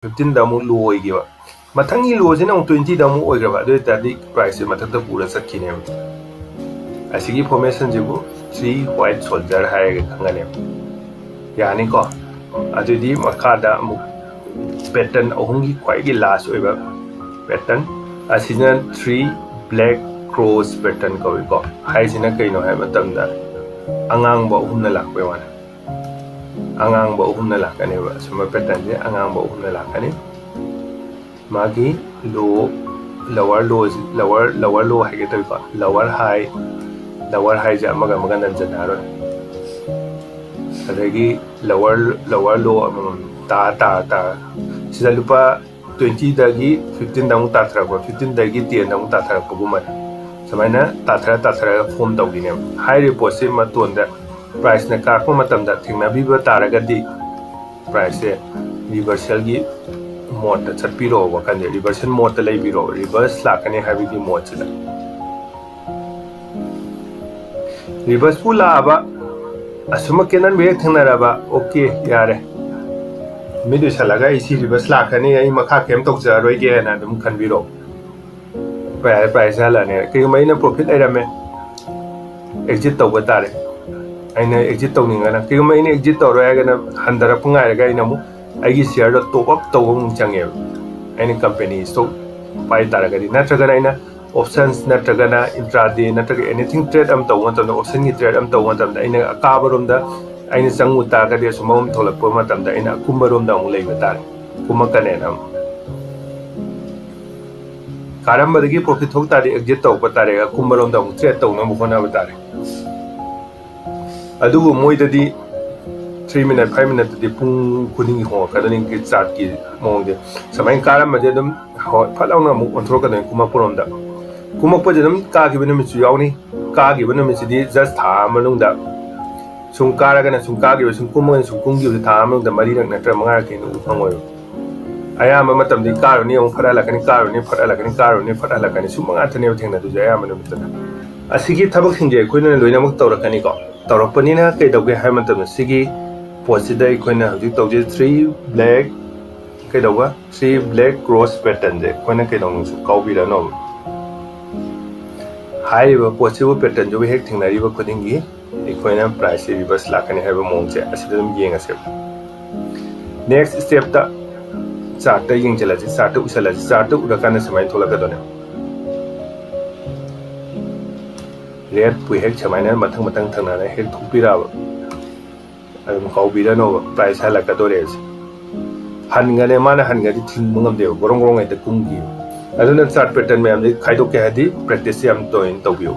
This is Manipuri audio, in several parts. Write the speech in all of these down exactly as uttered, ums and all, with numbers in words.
ꯐꯤꯐꯇꯤꯟꯗ ꯑꯃꯨꯛ ꯂꯣ ꯑꯣꯏꯈꯤꯕ, ꯃꯊꯪꯒꯤ ꯂꯣꯁꯤꯅ ꯑꯃꯨꯛ ꯇ꯭ꯋꯦꯟꯇꯤꯗ ꯑꯃꯨꯛ ꯑꯣꯏꯈ꯭ꯔꯕ, ꯑꯗꯨ ꯑꯣꯏꯇꯥꯔꯗꯤ ꯄ꯭ꯔꯥꯏꯁꯁꯦ ꯃꯊꯛꯇ ꯄꯨꯔ ꯆꯠꯈꯤꯅꯦꯕ꯫ ꯑꯁꯤꯒꯤ ꯐꯣꯔꯃꯦꯁꯟꯁꯤꯕꯨ ꯊ꯭ꯔꯤ ꯋꯥꯏꯠ ꯁꯣꯜꯖꯔ ꯍꯥꯏꯔꯒ ꯈꯪꯒꯅꯦꯕ꯫ ꯌꯥꯅꯤꯀꯣ? ꯑꯗꯨꯗꯤ ꯃꯈꯥꯗ ꯑꯃꯨꯛ ꯄꯦꯇꯔꯟ ꯑꯍꯨꯝꯒꯤ ꯈ꯭ꯋꯥꯏꯒꯤ ꯂꯥꯁ ꯑꯣꯏꯕ ꯄꯦꯇꯔꯟ ꯑꯁꯤꯅ ꯊ꯭ꯔꯤ ꯕ꯭ꯂꯦꯛ ꯀ꯭ꯔꯣꯁ ꯄꯦꯇꯔꯟ ꯀꯧꯏꯀꯣ꯫ ꯍꯥꯏꯁꯤꯅ ꯀꯩꯅꯣ ꯍꯥꯏꯕ ꯃꯇꯝꯗ ꯑꯉꯥꯡꯕ ꯑꯍꯨꯝꯅ ꯂꯥꯛꯄꯩ ꯋꯥꯅꯤ꯫ ꯑꯉꯥꯡꯕ ꯑꯍꯨꯝꯅ ꯂꯥꯛꯀꯅꯦꯕ꯫ ꯑꯁꯨꯝꯕ ꯄꯦꯇꯔꯟꯁꯦ ꯑꯉꯥꯡꯕ ꯑꯍꯨꯝꯅ ꯂꯥꯛꯀꯅꯤ꯫ ꯃꯥꯒꯤ ꯂꯣ, ꯂꯋꯔ ꯂꯣ, ꯂꯋꯔ ꯂꯋꯔ ꯂꯣ ꯍꯥꯏꯒꯦ ꯇꯧꯏꯀꯣ, ꯂꯋꯔ ꯍꯥꯏ, ꯂꯋꯔ ꯍꯥꯏꯁꯦ ꯑꯃꯒ ꯑꯃꯒ ꯅꯟꯁꯤꯟꯅꯔꯣꯏ꯫ ꯑꯗꯒꯤ ꯂꯋꯔ ꯂꯋꯔ ꯂꯣ ꯑꯃꯃꯝ ꯇꯥ ꯇꯥ ꯇꯥ ꯁꯤꯗ ꯂꯨꯄꯥ ꯇ꯭ꯋꯦꯟꯇꯤꯗꯒꯤ ꯐꯤꯐꯇꯤꯟꯗ ꯑꯃꯨꯛ ꯇꯥꯊꯔꯛꯄ, ꯐꯤꯐꯇꯤꯟꯗꯒꯤ ꯇꯦꯟꯗ ꯑꯃꯨꯛ ꯇꯥꯊꯔꯛꯄꯒꯨꯝꯕꯅꯤ꯫ ꯁꯨꯃꯥꯏꯅ ꯇꯥꯊꯔ ꯇꯥꯊꯔꯒ ꯐꯣꯝ ꯇꯧꯈꯤꯅꯦꯕ꯫ ꯍꯥꯏꯔꯤꯕ ꯄꯣꯠꯁꯤ ꯃꯇꯣꯟꯗ ꯄ꯭ꯔꯥꯏꯁꯅ ꯀꯥꯔꯛꯄ ꯃꯇꯝꯗ ꯊꯦꯡꯅꯕꯤꯕ ꯇꯥꯔꯒꯗꯤ ꯄ꯭ꯔꯥꯏꯁꯁꯦ ꯔꯤꯚꯔꯁꯦꯜꯒꯤ ꯃꯣꯠꯇ ꯆꯠꯄꯤꯔꯛꯑꯣ, ꯋꯥꯈꯜꯁꯦ ꯔꯤꯚꯔꯁꯦꯜ ꯃꯣꯠꯇ ꯂꯩꯕꯤꯔꯣ, ꯔꯤꯚꯔꯁ ꯂꯥꯛꯀꯅꯤ ꯍꯥꯏꯕꯒꯤ ꯃꯣꯠꯁꯤꯗ꯫ ꯔꯤꯚꯔꯁꯄꯨ ꯂꯥꯛꯑꯕ, ꯑꯁꯨꯝꯕ ꯀꯦꯟꯗꯜ ꯕ꯭ꯔꯦꯛ ꯊꯦꯡꯅꯔꯕ, ꯑꯣꯀꯦ, ꯌꯥꯔꯦ, ꯃꯤꯠ ꯎꯏꯁꯜꯂꯒ ꯑꯩ ꯁꯤ ꯔꯤꯚꯔꯁ ꯂꯥꯛꯀꯅꯤ, ꯑꯩ ꯃꯈꯥ ꯀꯩꯝ ꯇꯧꯖꯔꯔꯣꯏꯒꯦꯅ ꯑꯗꯨꯝ ꯈꯟꯕꯤꯔꯣ꯫ ꯄ꯭ꯔꯥꯏ- ꯄ꯭ꯔꯥꯏꯁ ꯍꯜꯂꯛꯑꯅꯤ꯫ ꯀꯩꯒꯨꯝꯕ ꯑꯩꯅ ꯄ꯭ꯔꯣꯐꯤꯠ ꯂꯩꯔꯝꯃꯦ, ꯑꯦꯛꯖꯤꯠ ꯇꯧꯕ ꯇꯥꯔꯦ꯫ ꯑꯩꯅ ꯑꯦꯛꯖꯤꯠ ꯇꯧꯅꯤꯡꯉꯒꯅ, ꯀꯩꯒꯨꯝꯕ ꯑꯩꯅ ꯑꯦꯛꯖꯤꯠ ꯇꯧꯔꯣꯏ ꯍꯥꯏꯔꯒꯅ, ꯍꯟꯊꯔꯛꯄ ꯉꯥꯏꯔꯒ ꯑꯩꯅ ꯑꯃꯨꯛ ꯑꯩꯒꯤ ꯁꯤꯌꯔꯗꯣ ꯇꯣꯞ ꯑꯞ ꯇꯧꯕ ꯑꯃꯨꯛ ꯆꯪꯉꯦꯕ꯫ ꯑꯩꯅ ꯀꯝꯄꯦꯅꯤ ꯁ꯭ꯇꯣꯛ ꯄꯥꯏ ꯇꯥꯔꯒꯗꯤ, ꯅꯠꯇ꯭ꯔꯒꯅ ꯑꯩꯅ ꯑꯣꯞꯁꯟꯁ ꯅꯠꯇ꯭ꯔꯒꯅ ꯏꯟꯇ꯭ꯔꯥꯗꯦ ꯅꯠꯇ꯭ꯔꯒ ꯑꯦꯅꯤꯊꯤꯡ ꯇ꯭ꯔꯦꯠ ꯑꯃ ꯇꯧꯕ ꯃꯇꯝꯗ, ꯑꯣꯞꯁꯟꯒꯤ ꯇ꯭ꯔꯦꯠ ꯑꯃ ꯇꯧꯕ ꯃꯇꯝꯗ ꯑꯩꯅ ꯑꯀꯥꯕꯔꯣꯝꯗ ꯑꯩꯅ ꯆꯪꯉꯨ ꯇꯥꯔꯒꯗꯤ, ꯑꯁꯨꯝꯕ ꯑꯃ ꯊꯣꯛꯂꯛꯄ ꯃꯇꯝꯗ ꯑꯩꯅ ꯑꯀꯨꯝꯕꯔꯣꯝꯗ ꯑꯃꯨꯛ ꯂꯩꯕ ꯇꯥꯔꯦ, ꯀꯨꯝꯃꯛꯀꯅꯦꯅ ꯑꯃꯨꯛ꯫ ꯀꯥꯔꯝꯕꯗꯒꯤ ꯄ꯭ꯔꯣꯐꯤꯠ ꯊꯣꯛ ꯇꯥꯔꯗꯤ ꯑꯦꯛꯖꯤꯠ ꯇꯧꯔꯛꯄ ꯇꯥꯔꯦ, ꯑꯀꯨꯝꯕꯔꯣꯝꯗ ꯑꯃꯨꯛ ꯇ꯭ꯔꯦꯠ ꯇꯧꯅꯕ ꯍꯣꯠꯅꯕ ꯇꯥꯔꯦ꯫ ꯑꯗꯨꯕꯨ ꯃꯣꯏꯗꯗꯤ ꯊ꯭ꯔꯤ ꯃꯤꯅꯠ, ꯐꯥꯏꯚ ꯃꯤꯅꯠꯇꯗꯤ ꯄꯨꯡ ꯈꯨꯗꯤꯡꯒꯤ ꯍꯣꯡꯉꯛꯀꯗꯣꯏꯅꯤ ꯆꯥꯔꯠꯀꯤ ꯃꯑꯣꯡꯁꯦ꯫ ꯁꯨꯃꯥꯏꯅ ꯀꯥꯔꯝꯕꯁꯦ ꯑꯗꯨꯝ ꯍꯣꯏ ꯐꯠ ꯂꯥꯎꯅ ꯑꯃꯨꯛ ꯑꯣꯟꯊꯣꯔꯛꯀꯗꯣꯏꯅꯤ ꯀꯨꯝꯃꯛꯄꯔꯣꯝꯗ꯫ ꯀꯨꯝꯃꯛꯄꯁꯦ ꯑꯗꯨꯝ ꯀꯥꯈꯤꯕ ꯅꯨꯃꯤꯠꯁꯨ ꯌꯥꯎꯅꯤ꯫ ꯀꯥꯈꯤꯕ ꯅꯨꯃꯤꯠꯁꯤꯗꯤ ꯖꯁ ꯊꯥ ꯑꯃ ꯃꯅꯨꯡꯗ ꯁꯨꯝ ꯀꯥꯔꯒꯅ ꯁꯨꯝ ꯀꯥꯈꯤꯕ, ꯁꯨꯝ ꯀꯨꯝꯃꯒꯅ ꯁꯨꯝ ꯀꯨꯝꯈꯤꯕꯁꯦ ꯊꯥ ꯑꯃ ꯃꯅꯨꯡꯗ ꯃꯔꯤꯔꯛ ꯅꯠꯇ꯭ꯔꯒ ꯃꯉꯥꯔꯛ ꯍꯦꯟꯅ ꯎꯕ ꯐꯪꯉꯣꯏꯕ꯫ ꯑꯌꯥꯝꯕ ꯃꯇꯝꯗꯤ ꯀꯥꯔꯨꯅꯤ, ꯑꯃꯨꯛ ꯐꯠ ꯍꯜꯂꯛꯀꯅꯤ, ꯀꯥꯔꯨꯅꯤ, ꯐꯠ ꯍꯜꯂꯛꯀꯅꯤ, ꯀꯥꯔꯨꯅꯤ, ꯐꯠ ꯍꯜꯂꯛꯀꯅꯤ, ꯁꯨꯝꯕ ꯉꯥꯛꯇꯅꯦꯕ ꯊꯦꯡꯅꯗꯣꯏꯁꯦ ꯑꯌꯥꯝꯕ ꯅꯨꯃꯤꯠꯇꯅ꯫ ꯑꯁꯤꯒꯤ ꯊꯕꯛꯁꯤꯡꯁꯦ ꯑꯩꯈꯣꯏꯅ ꯂꯣꯏꯅꯃꯛ ꯇꯧꯔꯛꯀꯅꯤꯀꯣ꯫ ꯇꯧꯔꯛꯄꯅꯤꯅ ꯀꯩꯗꯧꯒꯦ ꯍꯥꯏꯕ ꯃꯇꯝꯗ, ꯁꯤꯒꯤ ꯄꯣꯠꯁꯤꯗ ꯑꯩꯈꯣꯏꯅ ꯍꯧꯖꯤꯛ ꯇꯧꯖꯩ, ꯊ꯭ꯔꯤ ꯕ꯭ꯂꯦꯛ ꯀꯩꯗꯧꯕ? Three black cross patternꯁꯦ ꯑꯩꯈꯣꯏꯅ ꯀꯩꯗꯧꯅꯨꯡꯁꯨ ꯀꯥꯎꯕꯤꯔꯅꯣꯕ꯫ ꯍꯥꯏꯔꯤꯕ ꯄꯣꯠꯁꯤꯕꯨ, patternꯁꯤꯕꯨ ꯍꯦꯛ ꯊꯦꯡꯅꯔꯤꯕ ꯈꯨꯗꯤꯡꯒꯤ ꯑꯩꯈꯣꯏꯅ priceꯁꯦ reverse ꯂꯥꯛꯀꯅꯤ ꯍꯥꯏꯕ ꯃꯑꯣꯡꯁꯦ ꯑꯁꯤꯗ ꯑꯗꯨꯝ ꯌꯦꯡꯉꯁꯦꯕ꯫ Next stepꯇ chartꯇ ꯌꯦꯡꯁꯤꯜꯂꯁꯤ, chartꯇ ꯎꯁꯜꯂꯁꯤ꯫ Chartꯇ ꯎꯔꯀꯥꯟꯗ ꯁꯨꯃꯥꯏꯅ ꯊꯣꯛꯂꯛꯀꯗꯣꯏꯅꯦ꯫ Redꯄꯨ ꯍꯦꯛ ꯁꯨꯃꯥꯏꯅ ꯃꯊꯪ ꯃꯊꯪ ꯊꯪꯅꯅ ꯍꯦꯛ ꯊꯣꯛꯄꯤꯔꯛꯑꯕ, ꯑꯗꯨꯝ ꯀꯥꯎꯕꯤꯔꯅꯣꯕ, price ꯍꯜꯂꯛꯀꯗꯣꯔꯦ ꯍꯧꯖꯤꯛ꯫ ꯍꯟꯒꯅꯦ, ꯃꯥꯅ ꯍꯟꯒꯗꯤ ꯊꯤꯡꯕ ꯉꯝꯗꯦꯕ, ꯒꯣꯔꯣꯡ ꯒꯣꯔꯣꯡ ꯍꯦꯛꯇ ꯀꯨꯝꯈꯤꯕ꯫ ꯑꯗꯨꯅ chart pattern ꯃꯌꯥꯝꯁꯦ ꯈꯥꯏꯗꯣꯛꯀꯦ ꯍꯥꯏꯗꯤ practiceꯁꯦ ꯌꯥꯝ ꯇꯣꯏꯅ ꯇꯧꯕꯤꯌꯨ꯫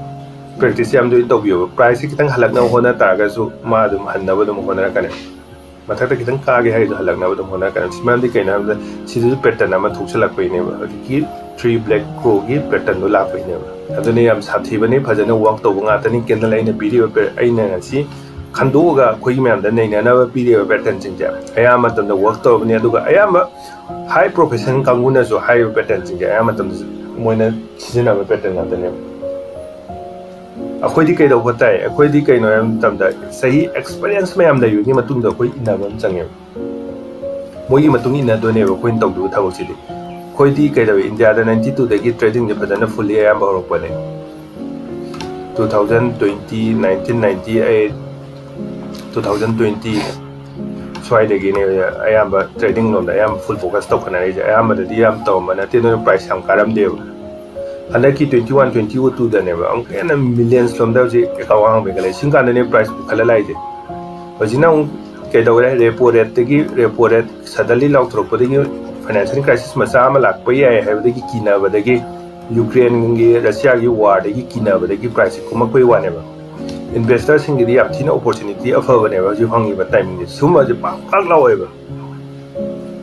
Practiceꯁꯦ ꯌꯥꯝ ꯇꯣꯏꯅ ꯇꯧꯕꯤꯌꯣꯕ꯫ Priceꯁꯦ ꯈꯤꯇꯪ ꯍꯜꯂꯛꯅꯕ ꯍꯣꯠꯅ ꯇꯥꯔꯒꯁꯨ ꯃꯥ ꯑꯗꯨꯝ ꯍꯟꯅꯕ ꯑꯗꯨꯝ ꯍꯣꯠꯅꯔꯛꯀꯅꯤ꯫ ꯃꯊꯛꯇ ꯈꯤꯇꯪ ꯀꯥꯒꯦ ꯍꯥꯏꯔꯁꯨ ꯍꯜꯂꯛꯅꯕ ꯑꯗꯨꯝ ꯍꯣꯠꯅꯔꯛꯀꯅꯤ꯫ ꯃꯔꯝꯗꯤ ꯀꯩꯅꯣ ꯍꯥꯏꯕꯗ ꯁꯤꯗꯁꯨ pattern ꯑꯃ ꯊꯣꯛꯆꯜꯂꯛꯄꯩꯅꯦꯕ, ꯍꯧꯖꯤꯛꯀꯤ three black crowꯒꯤ patternꯗꯣ ꯂꯥꯛꯄꯩꯅꯦꯕ꯫ ꯑꯗꯨꯅ ꯌꯥꯝ ꯁꯥꯊꯤꯕꯅꯤ, ꯐꯖꯅ work ꯇꯧꯕ ꯉꯥꯛꯇꯅꯤ꯫ Candle ꯑꯩꯅ ꯄꯤꯔꯤꯕ pa-, ꯑꯩꯅ ꯉꯁꯤ ꯈꯟꯗꯣꯛꯑꯒ ꯑꯩꯈꯣꯏꯒꯤ ꯃꯌꯥꯝꯗ ꯅꯩꯅꯅꯕ ꯄꯤꯔꯤꯕ patternꯁꯤꯡꯁꯦ ꯑꯌꯥꯝꯕ ꯃꯇꯝꯗ work ꯇꯧꯔꯕꯅꯤ꯫ ꯑꯗꯨꯒ ꯑꯌꯥꯝꯕ high profession ꯀꯥꯡꯕꯨꯅꯁꯨ ꯍꯥꯏꯔꯤꯕ patternꯁꯤꯡꯁꯦ ꯑꯌꯥꯝꯕ ꯃꯇꯝꯗ ꯃꯣꯏꯅ ꯁꯤꯖꯤꯟꯅꯕ pattern ꯉꯥꯛꯇꯅꯦꯕ꯫ ꯑꯩꯈꯣꯏꯗꯤ ꯀꯩꯗꯧꯕ ꯇꯥꯏ? ꯑꯩꯈꯣꯏꯗꯤ ꯀꯩꯅꯣ ꯍꯥꯏꯕ ꯃꯇꯝꯗ ꯆꯍꯤ experience ꯃꯌꯥꯝ ꯂꯩꯕꯒꯤ ꯃꯇꯨꯡꯗ ꯑꯩꯈꯣꯏ ꯏꯟꯅꯕ ꯑꯃ ꯆꯪꯉꯦꯕ꯫ ꯃꯣꯏꯒꯤ ꯃꯇꯨꯡ ꯏꯟꯅꯗꯣꯏꯅꯦꯕ ꯑꯩꯈꯣꯏꯅ ꯇꯧꯗꯣꯏꯕ ꯊꯕꯛꯁꯤꯗꯤ꯫ ꯑꯩꯈꯣꯏꯗꯤ ꯀꯩꯗꯧꯋꯤ, ꯏꯟꯗꯤꯌꯥꯗ ninety twoꯗꯒꯤ tradingꯁꯦ ꯐꯖꯅ fully ꯑꯌꯥꯝꯕ ꯍꯧꯔꯛꯄꯅꯦ꯫ Two thousand twenty, nineteen ninety eight, two thousand twenty ꯁ꯭ꯋꯥꯏꯗꯒꯤꯅꯦ ꯑꯌꯥꯝꯕ trading ꯂꯣꯝꯗ ꯑꯌꯥꯝꯕ full focus ꯇꯧꯈꯠꯅꯔꯤꯁꯦ꯫ ꯑꯌꯥꯝꯕꯗꯗꯤ ꯌꯥꯝ ꯇꯧꯔꯝꯕ ꯅꯠꯇꯦ, ꯑꯗꯨꯅ price ꯌꯥꯝ ꯀꯥꯔꯝꯗꯦꯕ꯫ ꯍꯟꯗꯛꯀꯤ twenty one twenty twoꯗꯅꯦꯕ ꯑꯃꯨꯛꯀ ꯍꯦꯟꯅ millions ꯂꯣꯝꯗ ꯍꯧꯖꯤꯛ account ꯍꯥꯡꯕ ꯍꯦꯟꯒꯠꯂꯛꯏ꯫ ꯁꯤꯡ ꯀꯥꯟꯗꯅꯦ price ꯄꯨꯈꯠꯂ ꯂꯥꯛꯏꯁꯦ꯫ ꯍꯧꯖꯤꯛꯅ ꯑꯃꯨꯛ ꯀꯩꯗꯧꯔꯦ? Repo rateꯇꯒꯤ, repo rate suddenly ꯂꯥꯎꯊꯣꯔꯛꯄꯗꯒꯤ financial crisis ꯃꯆꯥ ꯑꯃ ꯂꯥꯛꯄ ꯌꯥꯏ ꯍꯥꯏꯕꯗꯒꯤ ꯀꯤꯅꯕꯗꯒꯤ, Ukraineꯒꯤ Russiaꯒꯤ warꯗꯒꯤ ꯀꯤꯅꯕꯗꯒꯤ priceꯁꯦ ꯀꯨꯝꯃꯛꯄꯩ ꯋꯥꯅꯦꯕ꯫ Investorꯁꯤꯡꯒꯤꯗꯤ ꯌꯥꯝ ꯊꯤꯅ opportunity ꯑꯐꯕꯅꯦꯕ ꯍꯧꯖꯤꯛ ꯐꯪꯉꯤꯕ timingꯁꯦ꯫ ꯁꯨꯝꯕꯁꯦ ꯄꯥꯛ ꯄꯥꯛ ꯂꯥꯎꯋꯦꯕ꯫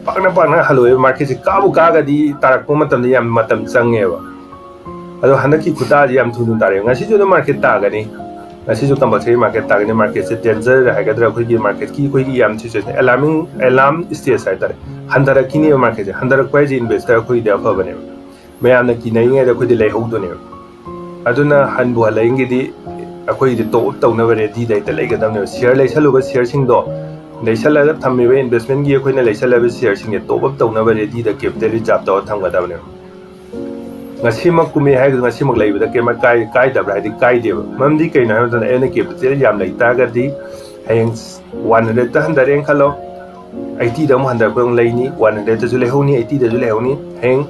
ꯄꯥꯛꯅ ꯄꯥꯛꯅ ꯍꯜꯂꯛꯑꯦꯕ꯫ Marketꯁꯦ ꯀꯥꯕꯨ ꯀꯥꯒꯗꯤ ꯇꯥꯔꯛꯄ ꯃꯇꯝꯗ ꯌꯥꯝ ꯃꯇꯝ ꯆꯪꯉꯦꯕ꯫ ꯑꯗꯣ ꯍꯟꯗꯛꯀꯤ ꯈꯨꯇꯥꯁꯦ ꯌꯥꯝ ꯊꯨꯅ ꯇꯥꯔꯛꯑꯦ꯫ ꯉꯁꯤꯁꯨ ꯑꯗꯨꯝ market ꯇꯥꯒꯅꯤ꯫ ꯉꯁꯤꯁꯨ compulsory market ꯇꯥꯒꯅꯤ꯫ Marketꯁꯦ danger ꯍꯥꯏꯒꯗ꯭ꯔꯥ, ꯑꯩꯈꯣꯏꯒꯤ marketꯀꯤ ꯑꯩꯈꯣꯏꯒꯤ ꯌꯥꯝ situation, alarming, alarm stage ꯍꯥꯏꯇꯥꯔꯦ꯫ ꯍꯟꯊꯔꯛꯈꯤꯅꯦꯕ marketꯁꯦ꯫ ꯍꯟꯊꯔꯛꯄ ꯍꯥꯏꯁꯦ investor ꯑꯩꯈꯣꯏꯒꯤꯗꯤ ꯑꯐꯕꯅꯦꯕ꯫ ꯃꯌꯥꯝꯅ ꯀꯤꯅꯔꯤꯉꯩꯗ ꯑꯩꯈꯣꯏꯗꯤ ꯂꯩꯍꯧꯗꯣꯏꯅꯦꯕ꯫ ꯑꯗꯨꯅ ꯍꯟꯕꯨ ꯍꯜꯂꯛꯏꯉꯩꯗꯤ ꯑꯩꯈꯣꯏꯒꯤꯗꯤ top up ꯇꯧꯅꯕ readyꯗ ꯍꯦꯛꯇ ꯂꯩꯒꯗꯕꯅꯦꯕ꯫ Share ꯂꯩꯁꯜꯂꯨꯕ shareꯁꯤꯡꯗꯣ ꯂꯩꯁꯜꯂꯒ ꯊꯝꯃꯤꯕ investmentꯀꯤ ꯑꯩꯈꯣꯏꯅ ꯂꯩꯁꯜꯂꯕ shareꯁꯤꯡꯁꯦ top up ꯇꯧꯅꯕ readyꯗ capital reserve ꯇꯧꯔ ꯊꯝꯒꯗꯕꯅꯦꯕ꯫ ꯉꯁꯤꯃꯛ ꯀꯨꯝꯃꯦ ꯍꯥꯏꯔꯒ ꯉꯁꯤꯃꯛ ꯂꯩꯕꯗ ꯀꯩꯝ ꯀꯥꯏ-, ꯀꯥꯏꯗꯕ꯭ꯔꯥ ꯍꯥꯏꯗꯤ ꯀꯥꯏꯗꯦꯕ꯫ ꯃꯔꯝꯗꯤ ꯀꯩꯅꯣ ꯍꯥꯏꯕ ꯃꯇꯝꯗ ꯑꯩꯅ capital ꯌꯥꯝ ꯂꯩ ꯇꯥꯔꯒꯗꯤ ꯍꯌꯦꯡ one hundredꯇ ꯍꯟꯊꯔꯦꯅ ꯈꯜꯂꯣ, eightyꯗ ꯑꯃꯨꯛ ꯍꯟꯊꯔꯛꯄ ꯑꯃꯨꯛ ꯂꯩꯅꯤ, one hundredꯇꯁꯨ ꯂꯩꯍꯧꯅꯤ, eightyꯗꯁꯨ ꯂꯩꯍꯧꯅꯤ, ꯍꯌꯦꯡ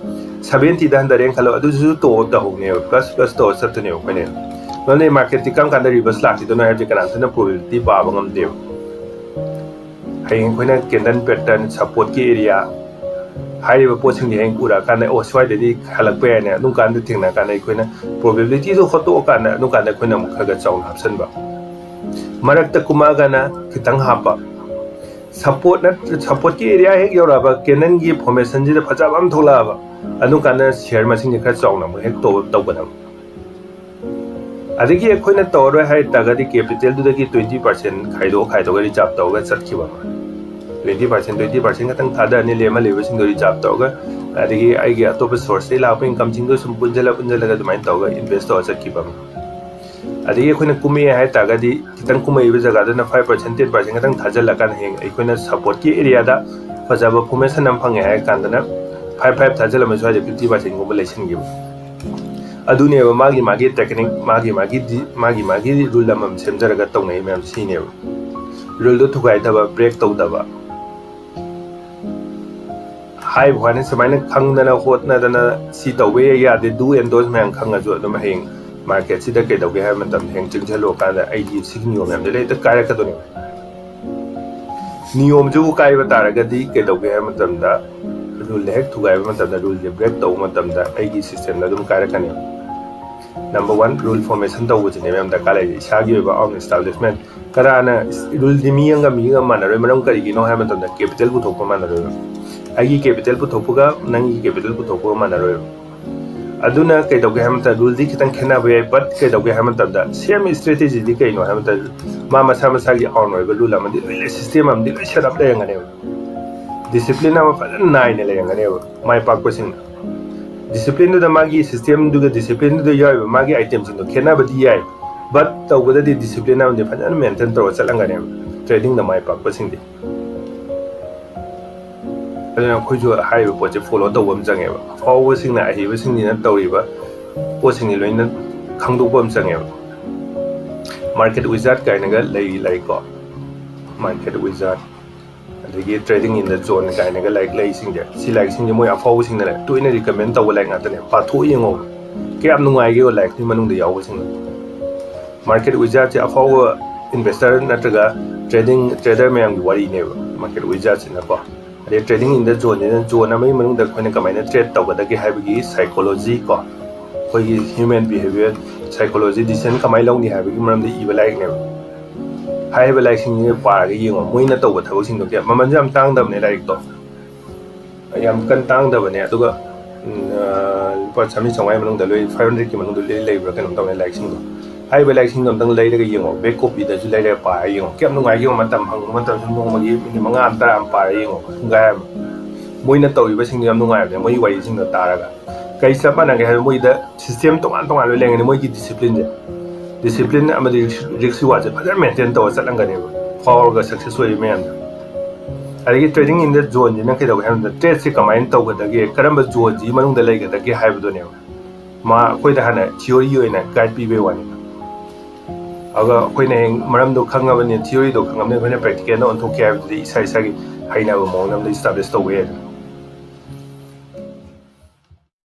seventyꯗ ꯍꯟꯊꯔꯦꯅ ꯈꯜꯂꯣ, ꯑꯗꯨꯁꯨ top up ꯇꯧꯍꯧꯅꯦꯕ, plus plus ꯇꯧꯔ ꯆꯠꯇꯣꯏꯅꯦꯕ ꯑꯩꯈꯣꯏꯅ꯫ ꯃꯔꯝꯗꯤ marketꯇꯤ ꯀꯔꯝ ꯀꯥꯟꯗ reverse ꯂꯥꯛꯈꯤꯗꯣꯏꯅꯣ ꯍꯥꯏꯕꯁꯦ ꯀꯅꯥꯝꯇꯅ probability ꯄꯥꯕ ꯉꯝꯗꯦꯕ꯫ ꯍꯌꯦꯡ ꯑꯩꯈꯣꯏꯅ candle pattern, supportꯀꯤ area ꯍꯥꯏꯔꯤꯕ ꯄꯣꯠꯁꯤꯡꯁꯦ ꯍꯌꯦꯡ ꯎꯔꯛꯑꯀꯥꯟꯗ, "ꯑꯣ, ꯁ꯭ꯋꯥꯏꯗꯗꯤ ꯍꯜꯂꯛꯄ ꯌꯥꯏꯅꯦ", ꯑꯗꯨꯝ ꯀꯥꯟꯗ ꯊꯦꯡꯅꯔꯀꯥꯟꯗ ꯑꯩꯈꯣꯏꯅ probabilityꯗꯣ ꯍꯣꯠꯇꯣꯛꯑꯀꯥꯟꯗ ꯑꯗꯨꯝ ꯀꯥꯟꯗ ꯑꯩꯈꯣꯏꯅ ꯑꯃꯨꯛ ꯈꯔ ꯈꯔ ꯆꯥꯎꯅ ꯍꯥꯞꯆꯤꯟꯕ꯫ ꯃꯔꯛꯇ ꯀꯨꯝꯃꯛꯑꯒꯅ ꯈꯤꯇꯪ ꯍꯥꯞꯄ꯫ Supportꯅ, supportꯀꯤ area ꯍꯦꯛ ꯌꯧꯔꯛꯑꯕ, candleꯒꯤ formationꯁꯤꯗ ꯐꯖꯕ ꯑꯃ ꯊꯣꯛꯂꯛꯑꯕ, ꯑꯗꯨꯝ ꯀꯥꯟꯗ share ꯃꯁꯤꯡꯁꯦ ꯈꯔ ꯆꯥꯎꯅ ꯑꯃꯨꯛ ꯍꯦꯛ ꯇꯧ-, ꯇꯧꯒꯗꯕ꯫ ꯑꯗꯒꯤ ꯑꯩꯈꯣꯏꯅ ꯇꯧꯔꯔꯣꯏ ꯍꯥꯏ ꯇꯥꯔꯒꯗꯤ capitalꯗꯨꯗꯒꯤ twenty percent ꯈꯥꯏꯗꯣꯛ ꯈꯥꯏꯗꯣꯛꯑꯒ reserve ꯇꯧꯔꯒ ꯆꯠꯈꯤꯕ ꯑꯃ꯫ Twenty percent, twenty percent ꯈꯛꯇꯪ ꯊꯥꯗꯔꯅꯤ, ꯂꯦꯝꯍꯜꯂꯤꯕꯁꯤꯡꯗꯣ reserve ꯇꯧꯔꯒ, ꯑꯗꯒꯤ ꯑꯩꯒꯤ ꯑꯇꯣꯞꯄ sourceꯇꯒꯤ ꯂꯥꯛꯄ incomeꯁꯤꯡꯗꯣ ꯁꯨꯝ ꯄꯨꯟꯁꯤꯜꯂ ꯄꯨꯟꯁꯤꯜꯂꯒ ꯑꯗꯨꯃꯥꯏꯅ ꯇꯧꯔꯒ invest ꯇꯧꯔ ꯆꯠꯈꯤꯕ ꯑꯃ꯫ ꯑꯗꯒꯤ ꯑꯩꯈꯣꯏꯅ ꯀꯨꯝꯃꯛꯑꯦ ꯍꯥꯏ ꯇꯥꯔꯒꯗꯤ ꯈꯤꯇꯪ ꯀꯨꯝꯃꯛꯏꯕ ꯖꯒꯥꯗꯨꯅ five percent, ten percent ꯈꯛꯇꯪ ꯊꯥꯖꯤꯜꯂꯀꯥꯟꯗ ꯍꯌꯦꯡ ꯑꯩꯈꯣꯏꯅ supportꯀꯤ areaꯗ ꯐꯖꯕ formation ꯑꯃ ꯐꯪꯉꯦ ꯍꯥꯏꯔ ꯀꯥꯟꯗꯅ five five ꯊꯥꯖꯤꯜꯂꯝꯕ ꯁ꯭ꯋꯥꯏꯗ fifty percentꯒꯨꯝꯕ ꯂꯩꯁꯤꯟꯈꯤꯕ꯫ ꯑꯗꯨꯅꯦꯕ ꯃꯥꯒꯤ ꯃꯥꯒꯤ technique, ꯃꯥꯒꯤ ꯃꯥꯒꯤ ꯗꯤ-, ꯃꯥꯒꯤ ꯃꯥꯒꯤ rule ꯑꯃꯃꯝ ꯁꯦꯝꯖꯔꯒ ꯇꯧꯅꯩ ꯃꯌꯥꯝ ꯁꯤꯅꯦꯕ꯫ Ruleꯗꯣ ꯊꯨꯒꯥꯏꯗꯕ, break ꯇꯧꯗꯕ꯫ ꯍꯥꯏꯕ ꯋꯥꯅꯤ, ꯁꯨꯃꯥꯏꯅ ꯈꯪꯗꯅ ꯍꯣꯠꯅꯗꯅ ꯁꯤ ꯇꯧꯕ ꯌꯥꯏ ꯌꯥꯗꯦ, do and don't ꯃꯌꯥꯝ ꯈꯪꯉꯁꯨ ꯑꯗꯨꯝ ꯍꯌꯦꯡ marketꯁꯤꯗ ꯀꯩꯗꯧꯒꯦ ꯍꯥꯏꯕ ꯃꯇꯝꯗ ꯍꯌꯦꯡ ꯆꯪꯁꯤꯜꯂꯨꯔꯀꯥꯟꯗ ꯑꯩꯒꯤ ꯁꯤꯒꯤ ꯅꯤꯌꯣꯝ ꯃꯌꯥꯝꯁꯦ ꯂꯣꯏ ꯍꯦꯛꯇ ꯀꯥꯏꯔꯛꯀꯗꯣꯏꯅꯦꯕ꯫ ꯅꯤꯌꯣꯝꯁꯤꯕꯨ ꯀꯥꯏꯕ ꯇꯥꯔꯒꯗꯤ ꯀꯩꯗꯧꯒꯦ ꯍꯥꯏꯕ ꯃꯇꯝꯗ, ruleꯗ ꯍꯦꯛ ꯊꯨꯒꯥꯏꯕ ꯃꯇꯝꯗ, ruleꯁꯦ break ꯇꯧꯕ ꯃꯇꯝꯗ ꯑꯩꯒꯤ systemꯗ ꯑꯗꯨꯝ ꯀꯥꯏꯔꯛꯀꯅꯦꯕ꯫ Number one, rule formation ꯇꯧꯕꯁꯤꯅꯦꯕ ꯌꯥꯝ ꯗꯔꯀꯥꯔ ꯂꯩꯔꯤꯁꯦ, ꯏꯁꯥꯒꯤ ꯑꯣꯏꯕ own establishment꯫ ꯀꯅꯥꯅ, ruleꯗꯤ ꯃꯤ ꯑꯃꯒ ꯃꯤ ꯑꯃꯒ ꯃꯥꯟꯅꯔꯣꯏ꯫ ꯃꯔꯝ ꯀꯔꯤꯒꯤꯅꯣ ꯍꯥꯏꯕ ꯃꯇꯝꯗ capital ꯄꯨꯊꯣꯛꯄ ꯃꯥꯟꯅꯔꯣꯏꯕ꯫ ꯑꯩꯒꯤ capital ꯄꯨꯊꯣꯛꯄꯒ ꯅꯪꯒꯤ capital ꯄꯨꯊꯣꯛꯄꯒ ꯃꯥꯟꯅꯔꯣꯏꯕ꯫ ꯑꯗꯨꯅ ꯀꯩꯗꯧꯒꯦ ꯍꯥꯏꯕ ꯃꯇꯝꯗ ruleꯗꯤ ꯈꯤꯇꯪ ꯈꯦꯠꯅꯕ ꯌꯥꯏ, but ꯀꯩꯗꯧꯒꯦ ꯍꯥꯏꯕ ꯃꯇꯝꯗ same strategyꯗꯤ ꯀꯩꯅꯣ ꯍꯥꯏꯕ ꯃꯇꯝꯗ ꯃꯥ ꯃꯁꯥ ꯃꯁꯥꯒꯤ own ꯑꯣꯏꯕ rule ꯑꯃꯗꯤ ꯂꯣꯏ ꯂꯩ, system ꯑꯃꯗꯤ ꯂꯣꯏ set up ꯂꯩꯔꯝꯒꯅꯦꯕ꯫ Discipline ꯑꯃ ꯐꯖꯅ ꯅꯥꯏꯅ ꯂꯩꯔꯝꯒꯅꯦꯕ ꯃꯥꯏ ꯄꯥꯛꯄꯁꯤꯡꯅ꯫ Disciplineꯗꯨꯗ ꯃꯥꯒꯤ systemꯗꯨꯒ disciplineꯗꯨꯗ ꯌꯥꯎꯔꯤꯕ ꯃꯥꯒꯤ itemꯁꯤꯡꯗꯣ ꯈꯦꯠꯅꯕꯗꯤ ꯌꯥꯏ, but ꯇꯧꯕꯗꯗꯤ discipline ꯑꯃꯗꯤ ꯐꯖꯅ maintain ꯇꯧꯔ ꯆꯠꯂꯝꯒꯅꯦꯕ꯫ ꯇ꯭ꯔꯦꯗꯤꯡꯗ ꯃꯥꯏ ꯄꯥꯛꯄꯁꯤꯡꯗꯤ꯫ ꯑꯗꯨꯅ ꯑꯩꯈꯣꯏꯁꯨ ꯍꯥꯏꯔꯤꯕ ꯄꯣꯠꯁꯦ ꯐꯣꯂꯣ ꯇꯧꯕ ꯑꯃ ꯆꯪꯉꯦꯕ꯫ ꯑꯐꯥꯎꯕꯁꯤꯡꯅ, ꯑꯍꯩꯕꯁꯤꯡꯁꯤꯅ ꯇꯧꯔꯤꯕ ꯄꯣꯠꯁꯤꯡꯁꯤ ꯂꯣꯏꯅ ꯈꯪꯗꯣꯛꯄ ꯑꯃ ꯆꯪꯉꯦꯕ꯫ ꯃꯥꯔꯀꯦꯠ ꯋꯤꯖꯥꯔꯠ ꯀꯥꯏꯅꯒ ꯂꯩꯔꯤ ꯂꯥꯏꯔꯤꯛꯀꯣ, ꯃꯥꯔꯀꯦꯠ ꯋꯤꯖꯥꯔꯠ, ꯑꯗꯒꯤ ꯇ꯭ꯔꯦꯗꯤꯡ ꯏꯟ ꯗ ꯖꯣꯟ ꯀꯥꯏꯅꯒ ꯂꯥꯏꯔꯤꯛ ꯂꯩꯁꯤꯡꯁꯦ, ꯁꯤ ꯂꯥꯏꯔꯤꯛꯁꯤꯡꯁꯦ ꯃꯣꯏ ꯑꯐꯥꯎꯕꯁꯤꯡꯅ ꯇꯣꯏꯅ ꯔꯤꯀꯃꯦꯟ ꯇꯧꯕ ꯂꯥꯏꯔꯤꯛ ꯉꯥꯛꯇꯅꯦ꯫ ꯄꯥꯊꯣꯛꯑ ꯌꯦꯡꯉꯣꯕ, ꯀꯌꯥꯝ ꯅꯨꯡꯉꯥꯏꯒꯦꯕ ꯂꯥꯏꯔꯤꯛꯁꯤ ꯃꯅꯨꯡꯗ ꯌꯥꯎꯕꯁꯤꯡꯗꯣ꯫ ꯃꯥꯔꯀꯦꯠ ꯋꯤꯖꯥꯔꯠꯁꯦ ꯑꯐꯥꯎꯕ ꯏꯟꯚꯦꯁꯇꯔ ꯅꯠꯇ꯭ꯔꯒ ꯇ꯭ꯔꯦꯗꯤꯡ, ꯇ꯭ꯔꯦꯗꯔ ꯃꯌꯥꯝꯒꯤ ꯋꯥꯔꯤꯅꯦꯕ ꯃꯥꯔꯀꯦꯠ ꯋꯤꯖꯥꯔꯠꯁꯤꯅꯀꯣ꯫ ꯑꯗꯩ ꯇ꯭ꯔꯦꯗꯤꯡ ꯏꯟ ꯗ ꯖꯣꯟꯁꯤꯅ ꯖꯣꯟ ꯑꯃꯒꯤ ꯃꯅꯨꯡꯗ ꯑꯩꯈꯣꯏꯅ ꯀꯃꯥꯏꯅ ꯇ꯭ꯔꯦꯗ ꯇꯧꯒꯗꯒꯦ ꯍꯥꯏꯕꯒꯤ ꯁꯥꯏꯀꯣꯂꯣꯖꯤ ꯀꯣ, ꯑꯩꯈꯣꯏꯒꯤ ꯍ꯭ꯌꯨꯃꯦꯟ ꯕꯤꯍꯦꯕꯤꯌꯔ ꯁꯥꯏꯀꯣꯂꯣꯖꯤ, ꯗꯤꯁꯤꯖꯟ ꯀꯃꯥꯏꯅ ꯂꯧꯅꯤ ꯍꯥꯏꯕꯒꯤ ꯃꯔꯝꯗ ꯏꯕ ꯂꯥꯏꯔꯤꯛꯅꯦꯕ꯫ ꯍꯥꯏꯔꯤꯕ ꯂꯥꯏꯔꯤꯛꯁꯤꯡꯁꯤ ꯄꯥꯔꯒ ꯌꯦꯡꯉꯣ, ꯃꯣꯏꯅ ꯇꯧꯕ ꯊꯕꯛꯁꯤꯡꯗꯣ ꯀꯌꯥ, ꯃꯃꯜꯁꯨ ꯌꯥꯝ ꯇꯥꯡꯗꯕꯅꯦ ꯂꯥꯏꯔꯤꯛꯇꯣ, ꯌꯥꯝ ꯀꯟꯅ ꯇꯥꯡꯗꯕꯅꯦ꯫ ꯑꯗꯨꯒ ꯎꯝ, ꯑ, ꯂꯨꯄꯥ ꯆꯥꯝꯃꯔꯤ ꯆꯥꯝꯃꯉꯥꯒꯤ ꯃꯅꯨꯡꯗ ꯂꯣꯏ, ꯐꯥꯏꯚ ꯍꯟꯗ꯭ꯔꯦꯠꯀꯤ ꯃꯅꯨꯡꯗ ꯂꯣꯏ ꯂꯩꯕ꯭ꯔꯥ ꯀꯩꯅꯣꯝ ꯇꯧꯅꯦ ꯂꯥꯏꯔꯤꯛꯁꯤꯡꯗꯣ꯫ ꯍꯥꯏꯔꯤꯕ ꯂꯥꯏꯔꯤꯛꯁꯤꯡꯗꯣ ꯑꯝꯇꯪ ꯂꯩꯔꯒ ꯌꯦꯡꯉꯣ, ꯕꯦꯛ ꯀꯣꯄꯤꯗꯁꯨ ꯂꯩꯔꯒ ꯄꯥꯔꯒ ꯌꯦꯡꯉꯣ, ꯀꯌꯥꯝ ꯅꯨꯡꯉꯥꯏꯒꯦ ꯌꯦꯡꯉꯣ꯫ ꯃꯇꯝ ꯐꯪꯕ ꯃꯇꯝꯗ ꯅꯣꯡꯃꯒꯤ ꯃꯤꯅꯤꯠ ꯃꯉꯥ ꯑꯃ, ꯇꯔꯥ ꯑꯃ ꯄꯥꯔꯒ ꯌꯦꯡꯉꯣ, ꯄꯨꯡꯈꯥꯏ ꯑꯃ꯫ ꯃꯣꯏꯅ ꯇꯧꯔꯤꯕꯁꯤꯡꯗꯣ ꯌꯥꯝ ꯅꯨꯡꯉꯥꯏꯕꯅꯦ, ꯃꯣꯏꯒꯤ ꯋꯥꯔꯤꯁꯤꯡꯗꯣ ꯇꯥꯔꯒ꯫ ꯀꯩ ꯆꯞ ꯃꯥꯟꯅꯒꯦ ꯍꯥꯏꯕꯗ, ꯃꯣꯏꯗ ꯁꯤꯁꯇꯦꯝ ꯇꯣꯉꯥꯟ ꯇꯣꯉꯥꯟꯕ ꯂꯩꯔꯝꯒꯅꯤ, ꯃꯣꯏꯒꯤ ꯗꯤꯁꯤꯄ꯭ꯂꯤꯟꯁꯦ, ꯗꯤꯁꯤꯄ꯭ꯂꯤꯟ ꯑꯃꯗꯤ ꯔꯤꯛꯁ ꯔꯤꯋꯥꯔꯗꯁꯦ ꯐꯖꯅ ꯃꯦꯟꯇꯦꯟ ꯇꯧꯔ ꯆꯠꯂꯝꯒꯅꯦꯕ, ꯐꯥꯎꯔꯒ ꯁꯛꯁꯦꯁ ꯑꯣꯏꯕ ꯃꯌꯥꯝꯗꯣ꯫ ꯑꯗꯒꯤ ꯇ꯭ꯔꯦꯗꯤꯡ ꯏꯟ ꯗ ꯖꯣꯟꯁꯤꯅ ꯀꯩꯗꯧꯒꯦ ꯍꯥꯏꯕꯗ, ꯇ꯭ꯔꯦꯗꯁꯦ ꯀꯃꯥꯏꯅ ꯇꯧꯒꯗꯒꯦ, ꯀꯔꯝꯕ ꯖꯣꯟꯁꯤꯒꯤ ꯃꯅꯨꯡꯗ ꯂꯩꯒꯗꯒꯦ ꯍꯥꯏꯕꯗꯨꯅꯦꯕ꯫ ꯃꯥ ꯑꯩꯈꯣꯏꯗ ꯍꯥꯟꯅ ꯊꯤꯑꯣꯔꯤ ꯑꯣꯏꯅ ꯒꯥꯏꯗ ꯄꯤꯕꯩ ꯋꯥꯅꯤ꯫ ꯑꯗꯨꯒ ꯑꯩꯈꯣꯏꯅ ꯍꯌꯦꯡ ꯃꯔꯝꯗꯣ ꯈꯪꯉꯕꯅꯤꯅ, ꯊꯤꯑꯣꯔꯤꯗꯣ ꯈꯪꯉꯕꯅꯤꯅ, ꯑꯩꯈꯣꯏꯅ ꯄ꯭ꯔꯦꯛꯇꯤꯀꯦꯜꯗ ꯑꯣꯟꯊꯣꯛꯀꯦ ꯍꯥꯏꯕꯗꯨꯗꯤ ꯏꯁꯥ ꯏꯁꯥꯒꯤ ꯍꯩꯅꯕ ꯃꯑꯣꯡꯗ ꯑꯃꯗ ꯏꯁꯇꯥꯕ꯭ꯂꯤꯁ ꯇꯧꯕ ꯌꯥꯏꯗꯅ꯫